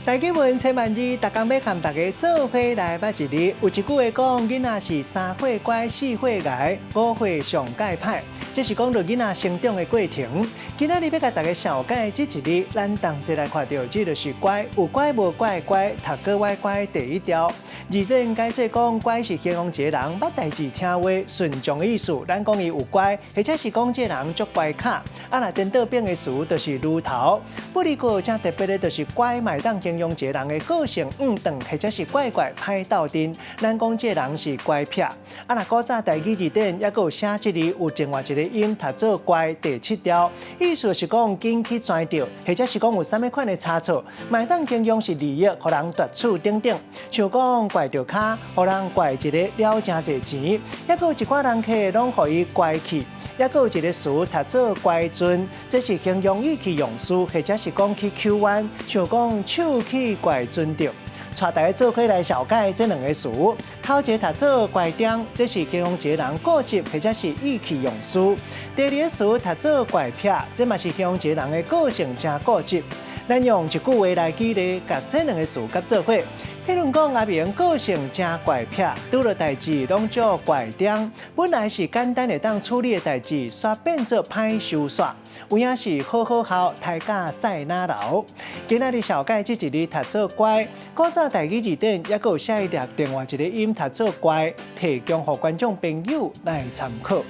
台語文千萬字，逐工欲共大家做伙來捌一字。有一句話講，囡仔是三歲乖，四歲𠢕，五歲上蓋歹。這是講著囡仔成長的過程。今仔日欲共大家紹介這一字，咱同齊來看著，這就是乖，有乖無乖的乖，讀閣歪乖第一條。字典解釋講，乖是形容一个人捌代誌聽話順從的意思。咱講伊有乖，或者是講這个人足乖巧。啊，若顛倒變的詞就是驢頭。不過真特別的，就是乖嘛會當形容一个人的個性毋頓，或者是怪怪歹鬥陣。咱講這个人是乖癖。啊，若古早台語字典猶閣有寫這字，有另外一个音讀做乖第七調，意思是講緊去鑽著，或者是講有啥物款的差錯，嘛會當形容是利益，予人奪取等等。像講拐著跤，予人拐一个了誠濟錢，猶閣有一寡人客攏予伊拐去。猶閣有一个詞讀做乖賰，這是形容意氣用事，或者是講去搝彎，像講手去拐賰著。帶大家做伙來紹介這兩个詞，頭一个讀做乖踮，這是形容一个人固執或者是意氣用事；第二个詞讀做乖癖，這嘛是形容一个人的個性誠固執。咱用一句話來舉例，共這兩个詞佮做伙。譬如講，阿明個性誠乖癖，拄著代誌攏足乖踮。本來是簡單會當處理的代誌，煞變做歹收煞。有影是好好哭，刣甲賽哪流。今仔日紹介這一字讀做乖，古早台語字典猶閣有寫伊粒另外一个音讀做乖，提供予觀眾朋友來參考。